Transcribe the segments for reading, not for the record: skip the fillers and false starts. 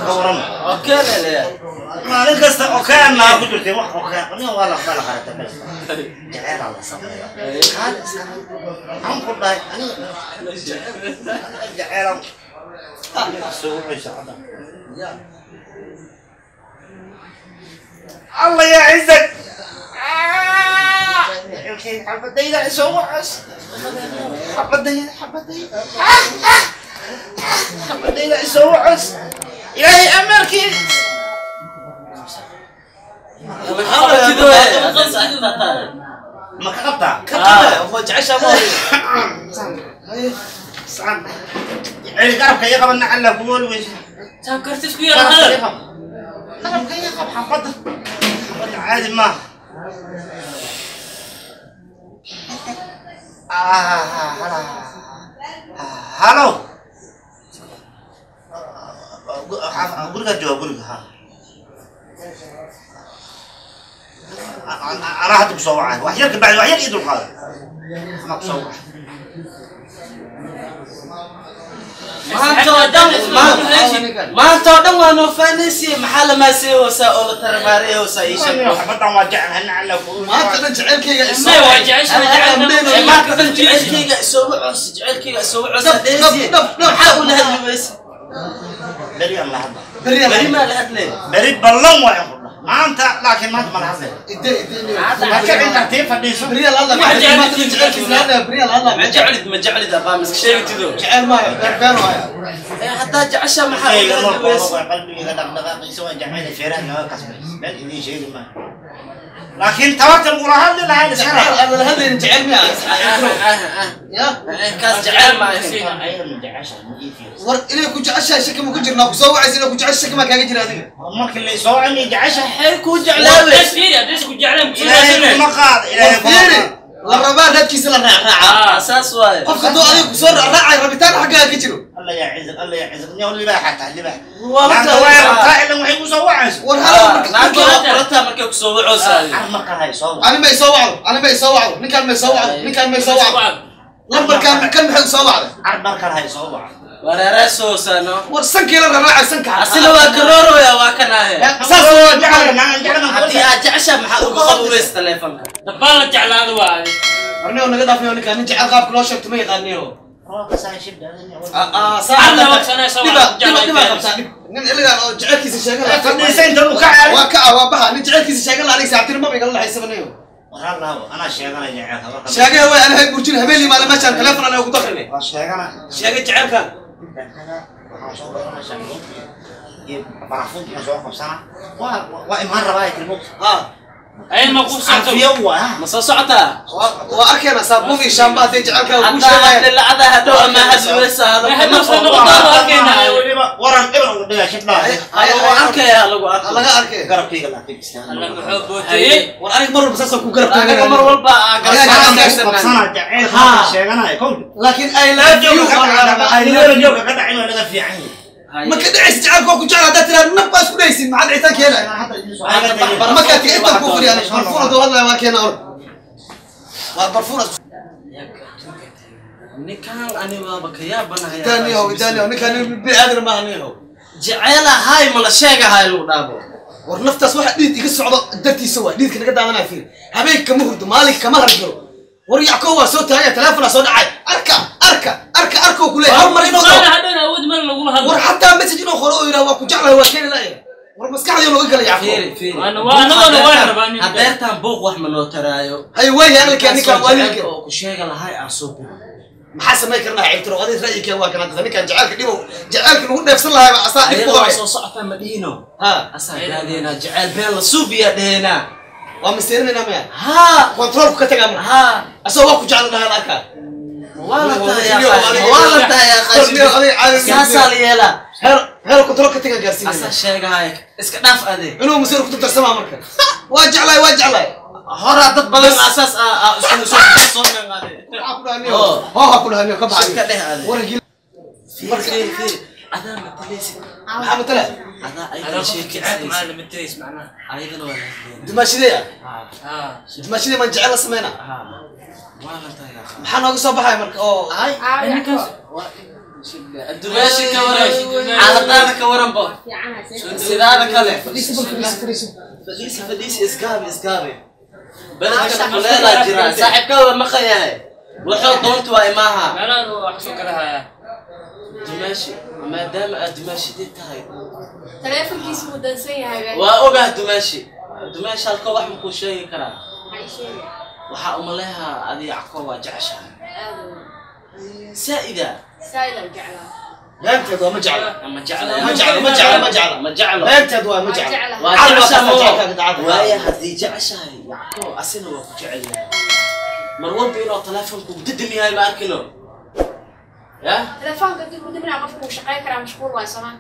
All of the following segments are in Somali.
Ka waran. Okay lele. Maalin kasta okay naa ku jirtay wax okay aniga waa la qala qarata bas. Jacayl alla sameeyo. Kaal iska. Aan ku dhahay aniga jacayl soo wixii hadda. الله يعزك. حبدينا سوى عس. حبدينا حبدينا حبدينا سوى عس. إلهي أمرك. ما كقطع. كقطع ما جعش أبوي. صعب. يعني قرب كي يقبل نعلق بول وجه. تذكرت شوية هذا. قرب كي يقبل حفظه. عادي ما. هلو. guriga jooga guriga ha. أنا هاد بصوعة وحيرك بعد وحير إيده القادة أنا بصوعة. maanta oo dhan waa noo faanaysiye maxaa lamaasee hoosaa oo la taramaarey hoosaa ii sheeg. Xabaddan waa jecel nacla maanta dhan jecelkayga maanta dhan jecelkayga isoogu coos jecelkayga isoogu coos dheesiye maxaa ula hadli weyse? Beri aan la hadla. Beri maa la hadlay. Beri ballan waa in qudha maanta laakiin maanta ma la hadlay. Ma kicin kartiin fadhiiso. Ma jeclid abaa miska sheegtido jecel maayo beerbeen waayo. Haddaa jecesha maxaa ula hadli weyse? Qalbigayga dhaqdhaqaaqiisa waan jeclayna feeraha naga kasbay meel idiin sheegi maayo laakiin tabarta lagula hadli lahaa jecel aan la hadlaynin jecel miya ya kaas jecel maayo. War inay ku jeceshahay shaki ma ku jirnaa ku soo wacaysa inay ku jeceshahay shaki ma kaaga jira adiga. Markii la soo wacay jeceshahay maxay ku jeclaawe? Ilaahay kuma qaad ilaahay kuma fiiri la rabaa raadkiisa la raacraaca saas waaye. Qofka hadduu adiga ku soo raacraacay rabitaan xaggaaga ka jiro. الله يعزك الله يعزك يا libaax tahay libaax maanta way rabtaa ilan waxay ku soo wacayso. War halow naagta waa qorata markay ku soo wacoosaa. Marka hay soo ani ma isoo wacdo ani ma isoo wacdo ninkaan ma isoo wacdo ninkaan ma isoo wacdo lambarkaan kan maxay usoo wacday? Markan hay soo wacdo wareereesoosaano. War sankii la raaraacay sanka asila waa karooroya waa kan ahe. Saas waa jecel jecel. Haddii aad jecesha maxaa uga qabuweys taleefanka? Dabaan la jeclaado waa. Arniyo naga dhaafiyo ninkaan nin jecel qaabka loo sheegto ma yaqaaniyo. Nin iligan oo jecelkiisa sheegan fadhiisa inta uu ka caawi waa ka waa baxa nin jecelkiisa sheegan la aniga saactin ma igala laxaysabanayo. Warallahu ana sheeganaya jecelka sheegay way ana hay burjin habeenii maalin meeshaan telefoon ana ugu dakhrinay waa sheegana sheegay jecelkan waxaan soo baranaa shago iyo barafuun iyo soo qabsana waa imaan rabaa tilmo ha ayaan ma ku socoto cafiyo waa ma soo socotaa? Waa arkayna saabuun iyo shaamba hadday jecelkaa kuu haddaa sheegayaan lacada hadhow ama hadli weysa weliba waran dhiban ugu dhigaa shibdhaa lagu arkaya lagu arko laga arkay garabkayga laakiin istaaga alla muxuu bootiyey. War aniga mar walba saasaan ku garab anaga taagan mar walba qabsana jaceylka sheeganaya kow laakiin I love you I love you jooga ka dhacin waa laga fiican yahay. Ma ka dhacaysa jecelka waa ku jecel haddaad tiraa nab baa isku dhaysin maxaa dhicitaan keenaya markaa tiga intaan kuu fadhiya barfuun hadduu hadlaya waa keena orod waa barfuun. Ninkaan ani waaba ka yaabanahay. Idaaniyow idaaniyow ninkaan nin bini aadan maaha niyow. Jecelahay ma la sheegahay lagu dhaabo. War naftaas waxa dhiid iga socdo dartiisa waa dhiidka naga daadanaya fiir habeenka kama hurdo maalinka kama hargalo. War Yackow waa soo taagaya telefoonaa soo dhacay arka arka arka arkoo ku leeyahay hal mar inuu Ana hadhowna awood mal lagula hadlo. War xataa message inuu qoro oo yidhaha waa ku jeclahay waa keeni la'yahay. War maskaxdii looga galay Yackow. Fiiri fiiri. Anagona waa rabaa nin. Hadeertaan buuq wax ma noo taraayo. Hay waaya hadalkaa ninkaan waa ninka oo ku sheega lahay aan soo gubo. Maxaa samayn karnaa cibtiro adiga ra'yigee waa kana dadka ninkaan jecelka dhibow jecelka lagu dheefsan lahaa baa asaa dhib ku Ayada waa qabay. soo socotaa ma dhihino. Ha asaa gaadeenaa jecel been la suubiyaa dheheenaa. Waa misteerinayna miya? Haa. Kontroolku ka tagaa marka haa asagoo waa ku jecel dhahaa la arkaa. Waa la tahay waa la tahay saasaa la yeelaa. Heer heer kontrool ka tagaa gaarsiinayna. Asaa sheegahaya iska dhaaf ade. Inuu masiir ku tartarsamaa marka waa jeclahay waa jeclahay. Horaa dad badan asaas isku soo soo meeqaade. Waxaa ku dhahay niyo hoo ha ku dhahay niyo ka baxay. Iska dheh ade. Wargii Fiir fiir fiir adaa matalaysid. Maxaa matala? Adaa Adaa ayada qofka jecelka sheekaysanaysid. maa la matalays macnaha. Ayadana waa la hadleynaa. Dumaashidee Haa. dumaashidee maan jecel la sameynaa. Haa waa la tahay yaa Maxaa nooga soo baxay marka oo Ninkaas Dumaashi ka waran, xaaladaada ka waran bo. Sidaada kale. Fadhiisi bal, fadhiisi, fadhiisi. Fadhiisi, fadhiisi, isgaabi, isgaabi. Beledka kuleelaa jira, saaxiibkaa waa maqan yahay. Wuxuu doonta waa imaaha. Meelahan uu wax soo kala hayaa. Dumaashi, maadaama aad dumaashidii tahay. Taleefankiisu wuu dansan yahay be. Waa ogaah dumaashi. Dumaashi halkoo wax makuu sheegi karaa. Maxay sheegay? Waxaa umaleehaa adiga Yacko waa jeceshahay. Aad u Saa'ida. Saa'id aan jeclaa. Beenteed waa, ma jecla. Ma jecla. Ma jecla, ma jecla, ma jecla. Ma jeclo. Beenteed waa, ma Waa jecla. jeclahay. Waa Cali waa jeceshahay. kaasa jecelkaaga daacadda. Waaya haddii jeceshahay Yacko, asina waa ku jecel yahay. Mar walba inuu taleefonku dadam yahay ma arkino. Ya? Taleefanka dib u dibna qofku wuu shaqayn karaa, mashquul waay sooma.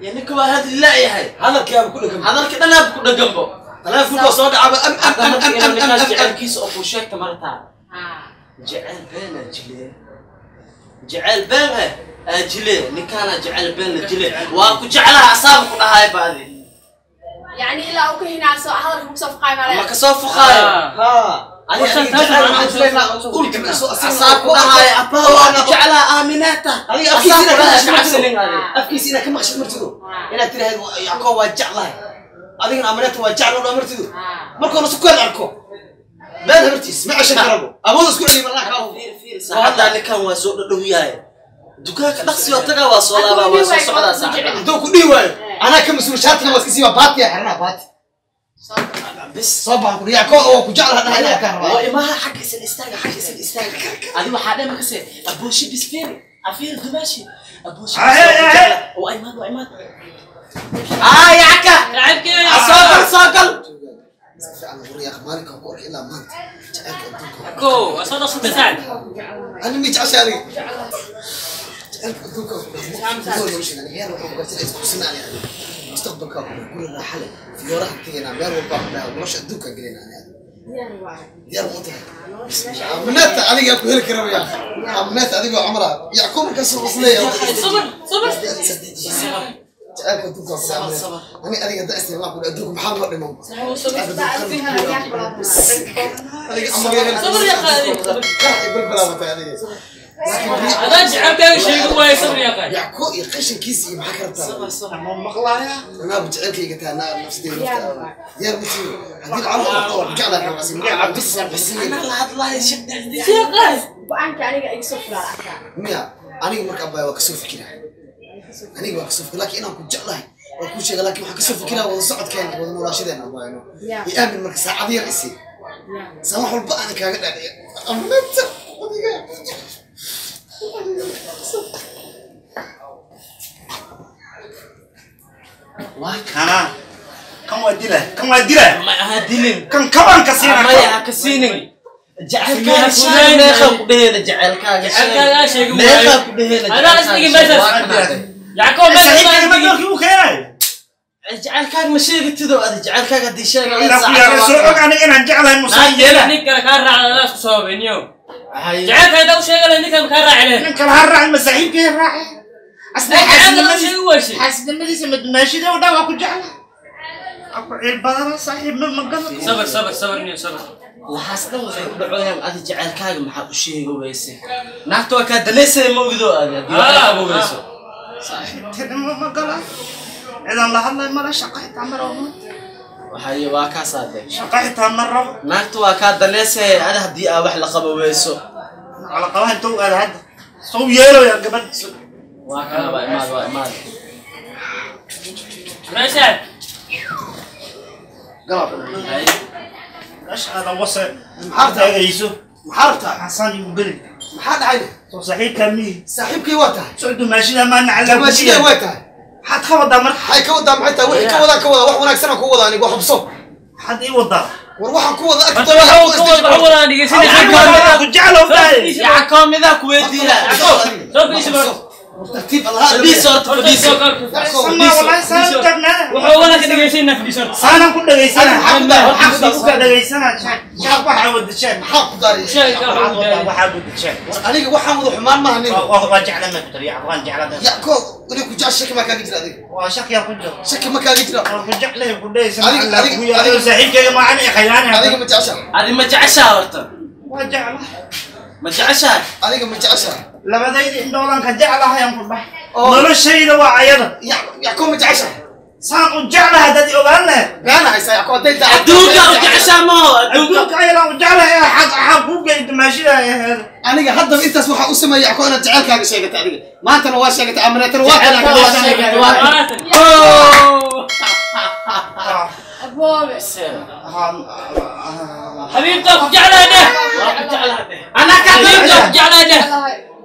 Ya ninka waa hadli la'yahay. Hadalkiiaba ku dhegan. Hadalka dhanaab ku dhaganbo. Taleefonka soo dhacaba am am Hadda am marka am inuu am am ninkaas am am. jecelkiisa oo kuu sheegta martaa. Haa. Jecel been aa jile. Jecel been aa jile. Ninkaana jecel been la jile. Waa ku jeclaha asaaba ku dhahaay baadi. Yacni ilaa uu ka hinaaso hadalka kusoo fuqaay Ma maalee. ka soo fuqaayo. Ha. Adiga Adiga jecel jecel maxaa maxaa jilaynaa ulka soo Asaab ku dhahaay abba waa ku jeclaha aaminaata. Adiga afkiisa Asaab ku inaad dhahaay ka maqashid kacabsanin martido. adiga. Afkiisa inaad ka maqashid martido. Inaad tiraahdo Yacko waa jeclahay. Adigana amaneeta waa jecel oo dhan martido. Marka hore si kuweel arko. Been habartiis ma ceshan karabo. Awood isku celiyo ballan kaa hubo. Fiir, fiir, saacaddaa ninkan waa soo dhadhow yahay. Dukaanka dhaqsi oo tagaa, waa soo laabaa, waa soo socdaa saacadda. Hadduu ku dhihi waayo anaa ka mas-uul, shaatiga waa iska siiba, baatiya xirnaa baati. Bis. Soo baxa ku Yacko oo ku jeclaha dhahay inaa kaa Waa rabaa. imaha xagga isan istaaga, xagga isan istaaga. Adi waxaa dhan makase abooshi bis fiiri. Afiir dumaashi. Abooshi. Ahe, ahe. Waa imaad, waa imaad. Ah, Yacka. Saaxiibkey. Soo gal, soo gal. Si fiican ugu riyaaq maalinka ku arkay ilaa maanta jacaylka adduunka. Ko, waa soo dhaqsatay saaxiib. Ani mi jeceshay adiga jacaylka adduunka ku nolosha heer wuxuu gartay isku sinaan adiga mustaqbalka ku guri raaxa leh, fiyooraha tegaynaa, meel walba ku dhahay nolosha adduunka gelinaa ani adiga. Diyaar waay. Diyaar ma u tahay amneeta adiga ku heli kara yaa amneeta adigoo camra Yacquub markaas uu isleeyahay. Sabir, sabir. Jacaylka adduunka ku dhahay ani adiga da isla ku dhahay adduunka maxaa noo dhiman? Adiga camal Sabir ya qaadi. qarax iyo bilbilaabatay adiga laakiin Adaan jecelkaaga sheegi waayo, sabir ya qaadi. Yacquub iyo qashinkiisa iyo maxaa ka rabtaa? Ma maqlaaya. أنا بجعلك قلت أنا نفسي ديار متي هذه العرض أو بجعلها بس بس. Anaa la hadlaaya shir dhexdiisa. Sheeqaas. Go-aanka aniga iga soo fulaa arkaa. ميا أنا مركب باي وكسر فكرة، أنا وكسر فكرة، لكن أنا كنت جعلها وكل شيء، لكن وكسر فكرة وصعد كان ونراشد أنا باي إنه يأمن مركز ساعة رئيسي سامح البقى أنا كان أمنت. Kana kan waa dila, kan waa dila. Ma aha dilin. Kan kabaan ka siina. Maya ha ka siinin. Jacaylkaaga sheeg, meeqa ku dhaheena jacaylkaaga sheeg. Jecelkaaga sheegi waayo. Meeqa ku dhaheena. Adaa isdhigi meeshaas. Waa kana. Yacko meeshaas. Saaxiibkayga ma doorkii u keenayo. Jacaylkaaga ma sheegatido adi, jacaylkaaga haddii sheega. Ilaa ku yaara soo og aniga inaan jeclahay musaan yeela. Nin kale kaa raacda adaa isku sababay niyow. Jecelka hadaa u sheegi lahayd ninkan kaa raaci lahayd. Nin kale ha raacin, ma saaxiibkay raaci asna. Jecelka u sheegi wayshay. Xaasidnimadiisa ma dumaashida oo dhan waa ku jeclahay aku ciil badana saaxiib ma magala. Sabir, sabir, sabir niyow, sabir. Waxaas dhan waxay u dhacoyaan adi jacaylkaaga maxaa u sheegi weyse? Naagta waa kaa dalaysaya, ma ogido adi haddii wax ka qabo weyso. Saaxiibtinimo ma gala, cidan la hadlay mala, shaqa xitaa ma rabo. Waxay waa kaasaa de. Shaqa xitaa ma rabo. Naagta waa kaa dalaysaya adi haddii aa wax la qabo weyso. Calaqabaha intuu aada hadda soo yeeloya gabadh. Waa kana, waa imaad, waa imaad. Meeshaan. قلب. Meesha aadan wase Maxaa rabtaa? taagayso. Maxaa rabtaa? Xasaan igu geli. Maxaa dhacay? Soo saaxiibkaa mihi? Saaxiibkay waa tahay. Soo dumaashida maa nacalaa. Dumaashiday waa tahay. Maxaad ka wadaa marka? Maxay ka wadaa? Maxay tahay wixii ka wadaa? Ka wadaa wax wanaagsan aan ku wadaa anigu, wax hubso. Maxaad ii wadaa? War waxaan ku wada Horta waxa uu ka wada waxa wada dhegeysanay. Ku jeclow tahay. Yacko midaa ku weydiiyaa? Soo fadhiiso marka. Tartiib Allah. Fadhiiso horta, fadhiiso. Sama wallahi saan tagnaa. Wuxuu wada ka dhegeysanaa, fadhiiso horta. Saanan ku dhagaysanaa. Maxaa ku daray? Maxaa ku dhagaysanaa? Shaab waxaa wada sheeg. Maxaa ku daray? Sheeg waxa Waxaad uu wadaa daayay. waxaa wada sheeg. War aniga waxaan wada xumaan maaha nin. Waa jecla ma ku tariya waan jecla. Yacko inay ku jecel shaki ma kaaga jira adiga? Waa shakiya ku jiro. Shaki ma kaaga jira? Waan ku jeclay ku dhagaysanaa. Adiga- Saaxiibkayga ma ani Adiga khayaana. ma jecesha? Adi ma jeceshaa horta? Waa jecla. Ma jeceshahay? Adiga ma jeceshahay? Labadayda indhoodan ka jeclahay aan ku dhahay. Noloshayda waa ayada. Yacko, ma jeceshahay? Saan u jeclahay dad ogaan lahayd. Beena haysaa, Yacko, hadday tahay Adduunka u jeceshaha maaho adduunka. Adduunka ayadaan u jeclahay, xaq axaa kuu geey dumaashida ay ahayd. Aniga haddaba intaas waxaa u sameeyay, Yacko, inaad jecelkaaga sheegatay. Adiga maantana waa sheegatay, amaneetana waa Jecelka waa sheegatay, waa Aboobe. حبيبتك jeclahay dheh. Waa ku jeclahay dheh. Anaa kaa daran. Xabiibta ku jeclahay dheh.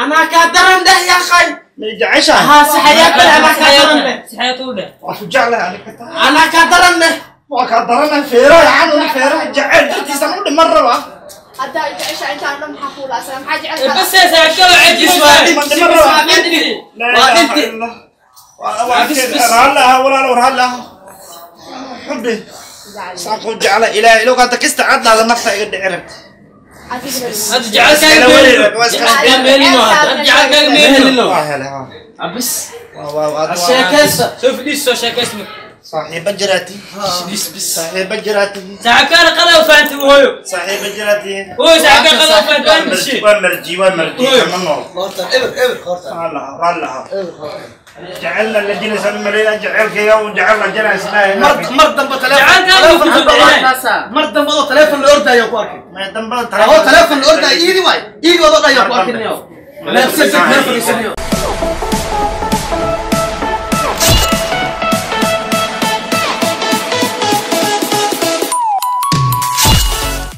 Anaa kaa daran dheh, yaa khay. Ma jeceshahay? Haa, si xayaat leh, anaa kaa daran dheh. Si xayaat u dheh. Waa ku jeclahay aniga taa. Anaa kaa daran dheh. Waa kaa daranay feeraha, canuna feeraha jecel dartiisaan u dhiman rabaa. Haddaa jecesha intaan dhan maxaa kuula asala maxaa jecelkaa? Bas saaxiibka waa Bis waa cajis. dhinti, bis waa dhinti. Waa dhinti. Raalli aha walaalo, raalli aha xubbi. Saan ku jecla ilaahay ilowga hadda kista caddaada nafta iga dhici rabta. Hadda jecelkaaga meelino. Meelino hadda. Hadda jecelkaaga meelino. Meelino. Waa helay, haa. Abis. Waa Sheekaysta. Soo fadhiis, soo sheekaysma. Saaxiibo jiraati. Bis bis. Saaxiibo jiraati. Saaxiibkaana qadaa u fahantay hooyo. Saaxiibo jiraati. Hooyo, saaxiibkaa qadaa u fahantay waa mishi. Waa marji, waa marji, kama nool. Horta eber eber, horta. Raalli aha, raalli aha. Eber, horta. Jecelna la jilaysan maleeya jecelkayga uu jecel la jilaysnaa. Mar dambe Jecelkaaga telefoon ku soo Kaasaa. Mar dambe oo telefoon la ordaayo ku arkay. Ma dambada? Oo telefoon la ordaayo iidi waay iidi wadoo dhayo ku arkay. Meel fadhiisaniyo. Meel fadhiisaniyo.